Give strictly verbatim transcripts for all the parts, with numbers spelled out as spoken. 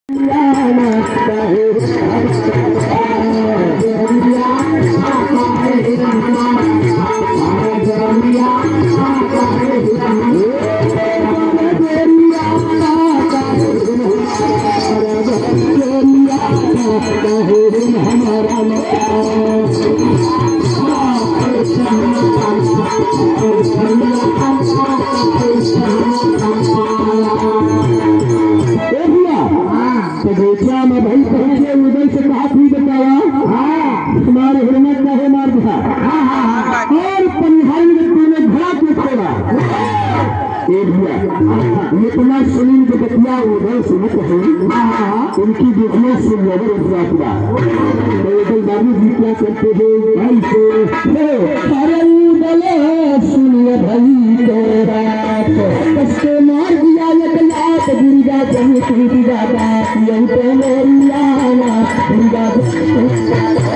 ए भैया, हाँ। तो बेटा में भाई पहुंचे, उधर से कहा थी बताया, हाँ। तुम्हारे हिम्मत का है मार दिया। हाँ, हाँ, हाँ। और पनिहारी में तूने घड़ा को छोड़ा। ए भैया, इतना सुनील के बतिया उधर सुनत है, हाँ, हाँ, हाँ। उनकी देखने से नजर उठ जाती है। तो उधर बाबू जी क्या करते हैं? भाई से, हे, अरे उधर सुनिए भाई के बात, उसके मार दिया एक लात, दुर्गा जमी टूट जाता, यही तो मेरी आना, दुर्गा जमी टूट जाता।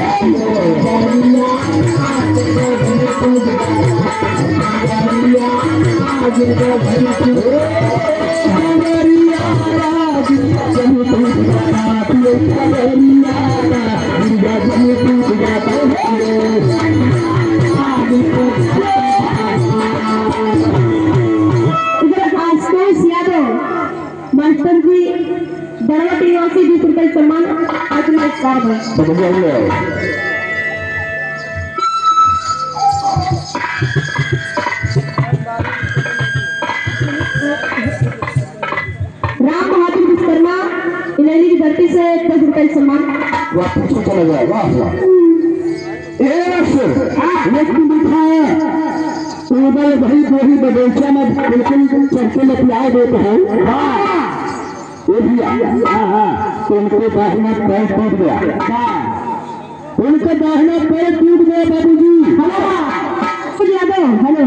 इधर आशुतोष यादव, मास्टर जी, दरवट निवासी, बीस रुपए सम्मान, आज पुरस्कार है। राम बहादुर विश्वकर्मा, इलैली की धरती से दस रुपए सम्मान। वाह, पीछे चला गया, वाह, वाह। ए, हाँ। एक मिनट है। उधर भाई, वही बगीचा में बिल्कुल चढ़ के लतिया देते हैं। हाँ। ये भी आ, हाँ, हाँ, तो उनके दाहिना पैर टूट गया। हाँ। उनका दाहिना पैर टूट गया, बाबूजी। हेलो, हेलो, हेलो।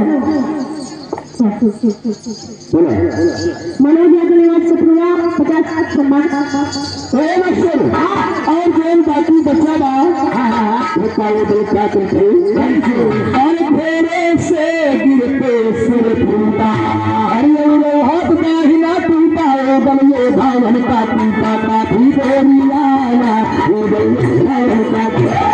बोलो। मनोज यादव निवास सतपुरा, पचास लाख सम्मान। ए, मास्टर, हाँ। और जौन बाकी बचा बा, हाँ, हाँ, हाँ। वो काले बल का तुम थे। अरे घोड़े से गिरते सिर फूटा, अरे वो हाथ दाहिना टूटा, वो बलिए धावन का टूटा, काफी बोरिया ना, वो बलिए धावन का टूटा।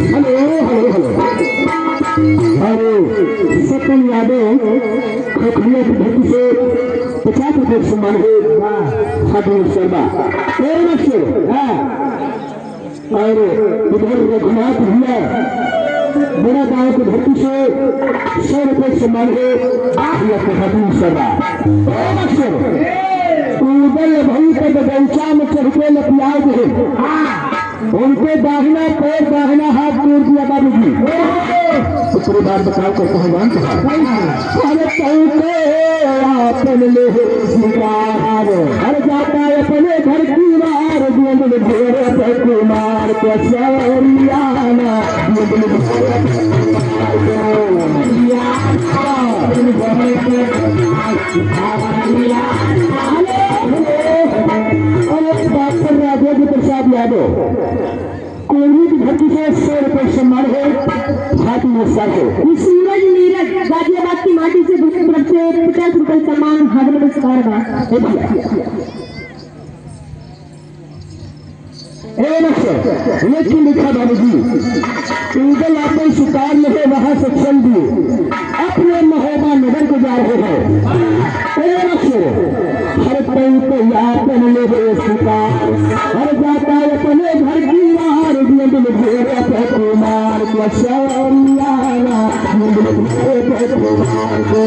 हेलो, हेलो, हेलो। अरे, सपन यादव, खखरिया की धरती से पचास रुपये सम्मान है। हाँ। साधु शर्मा। ए, मास्टर। हाँ। और इधर रघुनाथ भैया, बड़ा गांव की धरती से सौ रुपये सम्मान है, भैया प्रसादी सरदार। ओ मास्टर, उदय भाई के बगीचा में चढ़ के लतियाए गए। उनके दाहिना पैर, दाहिना हाथ तोड़ दिया बाबूजी। दूसरी बात बताओ तो पहलवान कहा। अरे तू के आपन ले शिकार, हर जाता अपने घर की मार, गोंद में भोरे पे कुमार के सौरियाना, गोंद में भोरे पे कुमार के सौरियाना। अरे डॉक्टर राजेंद्र प्रसाद यादव। कोहली की धरती से सौ रुपये सम्मान है, हाथी में सर है। ये सूरज नीरज गाजियाबाद की माटी से दूसरी तरफ से पचास रुपये सम्मान, हाथ में पुरस्कार बा। ए मास्टर, लेकिन लिखा बाबूजी, उधर आपन शिकार नहीं, वहाँ से चल दिए, अपने महोबा नगर को जा रहे हैं। ए मास्टर, हर कोई तो याद बन ले रे शिकार। हर जाता है अपने घर की यार, बिंद में घेरे पे कुमार को सौरियाना, बिंद में घेरे पे कुमार को।